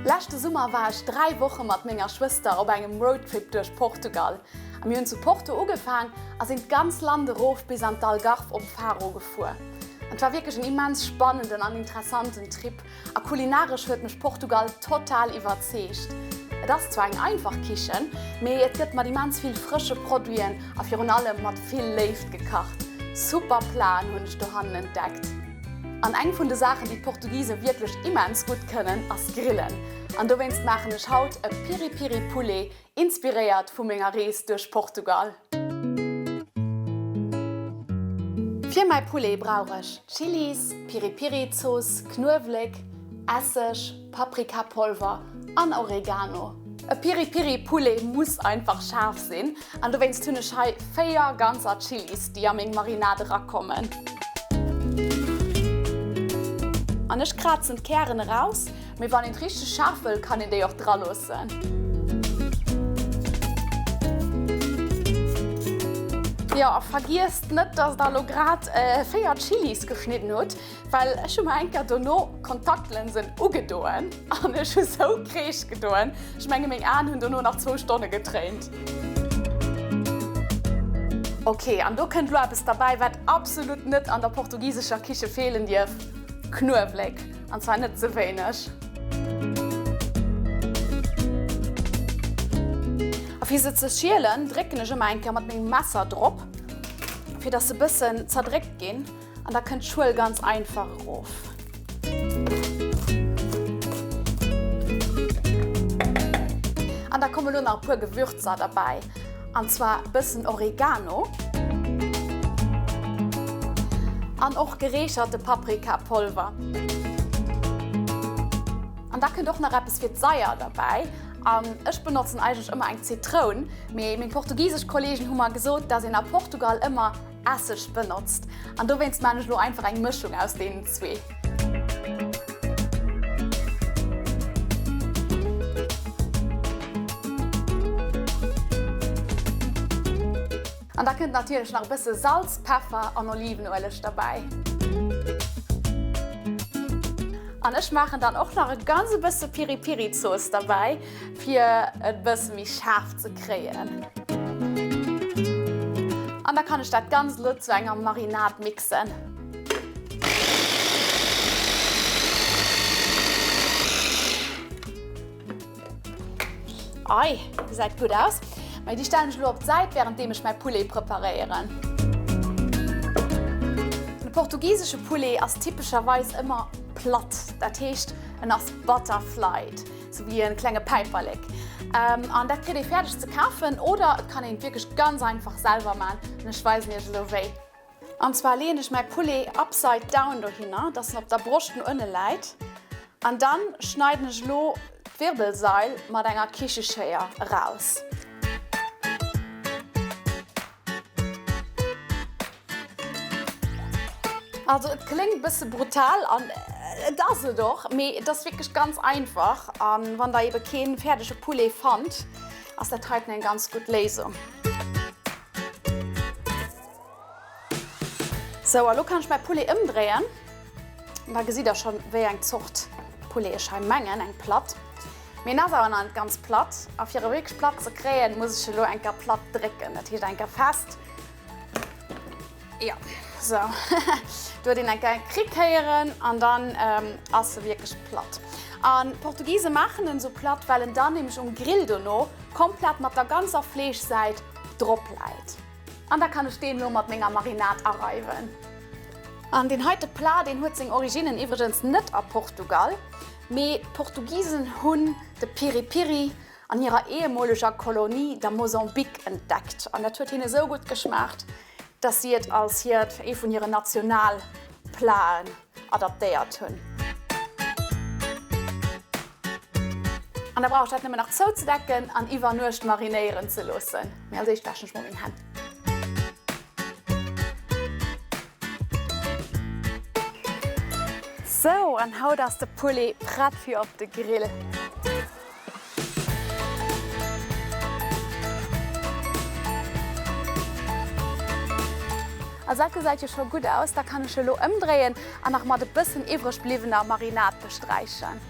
Leschte Summer war ech 3 Woche mat menger Schwëster op engem Roadtrip duerch Portugal. A mir hunn zu Porto ugefaang a sinn d'ganz Land erof bis an d'Algarve op Faro gefuer. Et war wierklech en immens spannenden an interessanten Trip a kulinaresch huet mech Portugal total iwwerzeegt. Et ass zwar eng einfach Kichen, mee et gëtt mat immens vill frësche Produiten a virun allem mat vill Léift gekacht. Super Platen hunn ech dohannen entdeckt. An eng vun de Saachen, déi d'Portugise wierklech immens gutt kënnen, ass grillen. An dowéinst maachen ech haut e Piri Piri Poulet, inspiréiert vu menger Rees duerch Portugal. Fir mäi Poulet brauch ech Chilis, Piri Piri Zooss, Knuewelek, Esseg, Paprikapolver an Oregano. E Piri Piri Poulet muss einfach schaarf sinn an dowéinst hunn ech hei 4 ganzer Chilis déi a meng Marinade erakommen. An ech krazen d'Kären eraus, mee wann een et richteg schaarf wëll kann een déi och dra loossen. Jo a vergiesst net dass der elo grad 4 Chilis geschnidden hutt. Well ech hu mer eng Kéier dono Kontaktlënsen ugedoen an ech hu sou Kreesch gedoen. Ech menge meng Aen hunn dono nach zwou Stonne getréint. Ok, an do kënnt lo eppes derbäi, wat absolut net an der portugisescher Kiche feelen dierf, Knuewelek. An zwar net ze wéineg. A fir se ze schielen, drécken ech ëmmer eng Kéier mat mengem Messer drop, fir dass se bëssen zerdréckt ginn. An da kënnt d'Schuel ganz einfach erof. An da komme lo nach e puer Gewürzer derbäi, an zwar e bëssen Oregano an och gereecherte Paprikapolver. An da kënnt och nach eppes fir d'Saier derbäi. An ech benotzen eigentlech ëmmer eng Zitroun, mee meng portugisesch Kollegen hu mer gesot, dass een a Portugal ëmmer Esseg benotzt an dowéinst maan ech lo einfach eng Mëschung aus deenen zwee. An da kënnt natierlech nach e bësse Salz, Peffer an Olivenueleg derbäi. An ech maachen dann och nach e ganz e bësse Piri-Piri-Zooss derbäi, fir et e bësse méi schaarf ze kréien. An da kann ech dat Ganzt elo zu enger Marinade mixen. Ei, gesäit gutt aus. Mä déi stellen ech elo op d'Säit, wärenddeem ech mäi Poulet preparéieren. De portugisesche Poulet ass typescherweis ëmmer platt, dat heescht en ass butterflied. Sou wéi en klenge Päiperlek. An dat kritt ee fäerdeg ze kafen oder et kann een et wierklech ganz einfach selwer man. An ech weisen iech elo wéi. An zwar leeën ech mäi Poulet upside down dohinner, dass en op der Broscht no ënne läit. An dann schneiden ech elo d'Wirbelsail mat enger Kicheschéier eraus. Also et kléngt bësse brutal an et ass et och, mee et ass wierklech ganz einfach an wann der ebe kee fäerdege Poulet fannt, ass dat heiten eng ganz gutt Léisung. Sou a lo kann ech mäi Poulet ëmdréien an da gesitt der schonn wéi eng Zort Poulet ech hei mengen, eng platt. Mee en ass awer nach net ganz platt a fir e wierklech platt ze kréien, muss ech elo eng Kéier platt drécken, dat heescht eng Kéier fest. Jo, sou. Do huet een eng Kéier Krick héieren an dann ass e wierklech platt. An d'Portugise maachen en esou platt, well en dann nämlech um Grill dono komplett mat der ganzer Fleeschsäit drop läit. An da kann ech deen elo mat menger Marinade areiwen. An deen heite Plat, deen huet seng Originnen iwwregens net a Portugal. Mee d'Portugisen hunn de Piri Piri an hirer ehemoleger Kolonie, der Mozambique, entdeckt an dat huet hinne sou gutt geschmaacht, dass si et als hiert, ee vun hiren Nationalplaten adaptéiert hunn. An da brauch ech dat nëmmen nach zouzedecken an iwwer Nuecht marinéieren ze loossen. Mee als éischt wäschen ech mol meng Hänn. Sou, an haut ass de Poulet prett fir op de Grill. Also dat gesäit jo scho gutt aus. Da kann ech elo ëmdréien an nach mat e bëssen iwwreg bliwwener Marinade besträichen.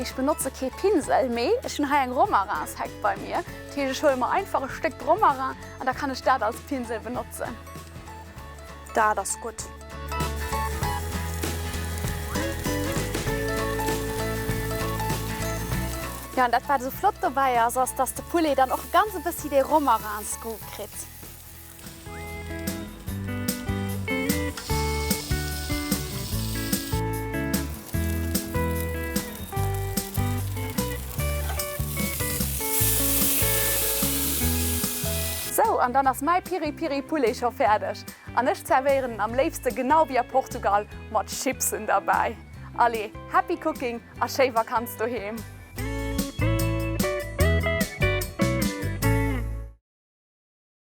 Ech benotze kee Pinsel, mee ech hunn hei eng Romarinshäck bei mir. Dat heescht, ech huele mer einfach e Stéck Romarin an da kann ech dat als Pinsel benotzen. Dat ass gutt. Jo, an dat wat esou flott dobäi ass, ass dass de Poulet dann och ganz e bëssi dee Romarinsgoût kritt. Sou, an dann ass mäi Piri Piri Poulet scho fäerdeg. An ech zerwéieren en am léifste genau wéi a Portugal mat Chipsen derbäi. Allez, happy cooking a schéi Vakanz doheem!